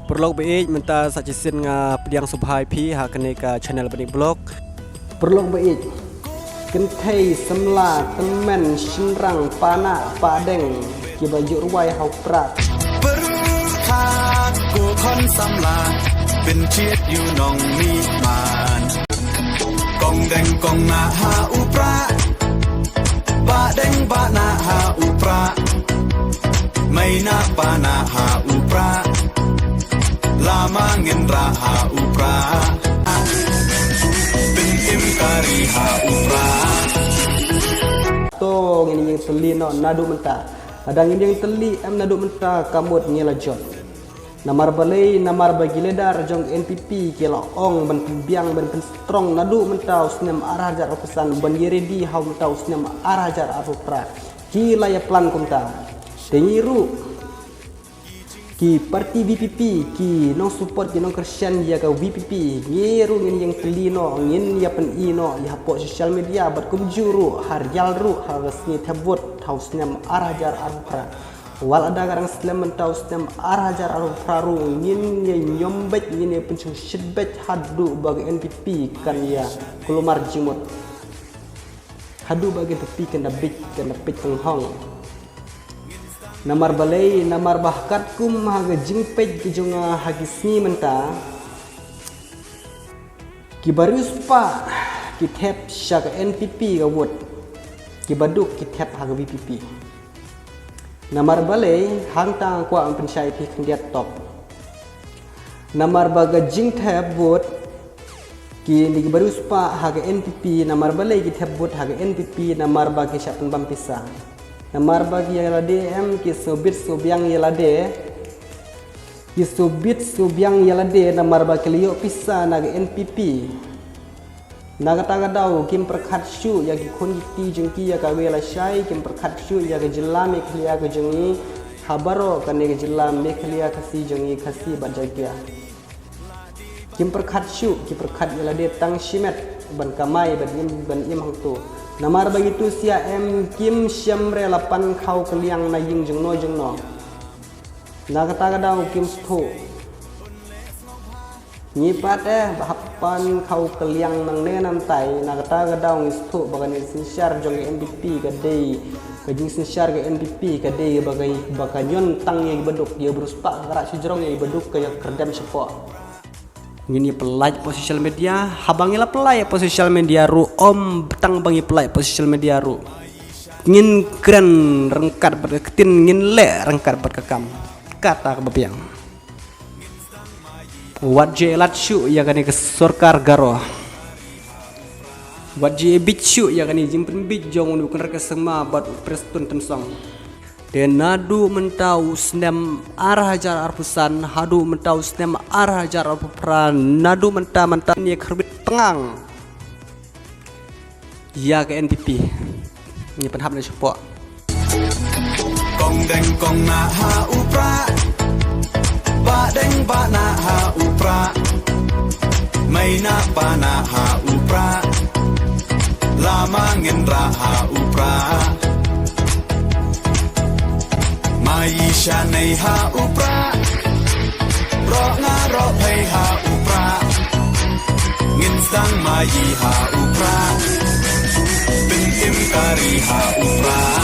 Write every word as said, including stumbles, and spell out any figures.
Paralok ba ïeit, mynta sa shisien nga pdiang sngewbha ïa phi ha kane ka channel Bani Vlog. Paralok ba ïeit, kynthei, samla, tymmen, shynrang, panah, padeng, kiba ju rwai ha u Prah. Pyrkhat ko khon samla, pynjit ïa u nongmihman. Kong deng kong nah ha u Prah. Bah deng bah nah ha u Prah. Mei nah pa nah ha u Prah. Lama ngin rah ha u Prah. Pynkim kari ha u Prah. To ngin ïeng tylli noh naduh mynta. Lada ngin ïeng tylli em naduh mynta ka mut ngi la jot. Namar balei, namar ba ki leader jong N P P ki la ong ban pynbiang ban pynstrong naduh mynta u snem ar hajar arphew san ban ïa ready ha u mynta u snem ar hajar arphew phra. Ki la ïa plan kumta. Te ngi ruh ki party V P P, ki nong support, ki nong kyrshan ïa ka V P P, ngi ruh ngin ïeng tylli noh, ngin ïa pyni noh ïa hapoh social media bad kumjuh ruh ha rial ruh ha ka sngi thep vote ha u snem ar hajar arphew phra. Wat lada ka dang slem mynta u snem ar hajar arphew phra ruh ngin ïa ñiom beit, ngin ïa pynshongshit beit haduh ba ka N P P kan ïa kulmar jingmut. Haduh ba ka N P P kan da bit, kan da peit tynghong. Namar balei, namar ba katkum ha ka jingpeit ka jong nga ha ki sngi mynta, kiba riewspah ki thep sha ka N P P ka vote, kiba duk ki thep ha ka V P P. Namar balei, hangta nga kwah ban pynshai ïa phi khyndiat top. Namar ba ka jingthep vote, kine kiba riewspah ha ka N P P, namar balei ki thep vote ha ka N P P, namar ba ki shah pynbam pisa. Namar ba ki ïa lade em, ki sngewbit sngewbiang ïa lade. Ki sngewbit sngewbiang ïa lade namar ba ki la ïoh pisa na ka N P P. Na kata ka daw kim pyrkhat shuh ïa ki khun ki kti jong ki ïa kawei lashai, kim pyrkhat shuh ïa ka jylla Meghalaya ka jong ngi, ha baroh kane ka jylla Meghalaya Khasi jong ngi, Khasi bad Jaiñtia. Kim pyrkhat shuh, ki pyrkhat ïa lade tang shimet ban kamai, ban im, ban im hangto. Namar ba kito sia em kim shem re la pan khaw kylliang na ïing jong no jong no. Na kata ka daw kim sngewthuh. Ngi pat eh ba hap pan khaw kylliang nangne nangtai, na kata ka daw ngi sngewthuh ba kane ka synshar jong ka N P P ka dei ka jingsynshar ka N P P ka dei ba ka, ba ka ñion tang ïa kiba duk, ïa u riewspah ka rah shajrong, ïa kiba duk ka ïa kyrdem shapoh. Ngin ïa pyllait hapoh social media, haba ngi la pyllait hapoh social media ruh, ym tang ba ngi pyllait hapoh social media ruh, ngin kren ryngkat bad ka ktien, ngin leh ryngkat bad ka kam. Kata kaba biang. Wat ju ïalat shuh ïa kane ka sorkar Garo. Wat ju ïabit shuh ïa kane ka jingpynbit jong u Conrad K Sangma bad u Prestone Tynsong. Te naduh mynta u snem ar hajar arphew san, haduh mynta u snem ar hajar arphew phra, naduh mynta, mynta ngin ïa khyrwit tnga ïa ka N P P. Ngi pynhap na shapoh. Kong deng kong nah ha u Prah. Bah deng bah nah ha u Prah. Mei nah pa nah ha u Prah. Lama ngin rah ha u Prah. Mai sha nei ha u Prah. Roh nga roh phei ha u Prah. Ngin sdang mai ha u Prah. Pynkim kari ha u Prah.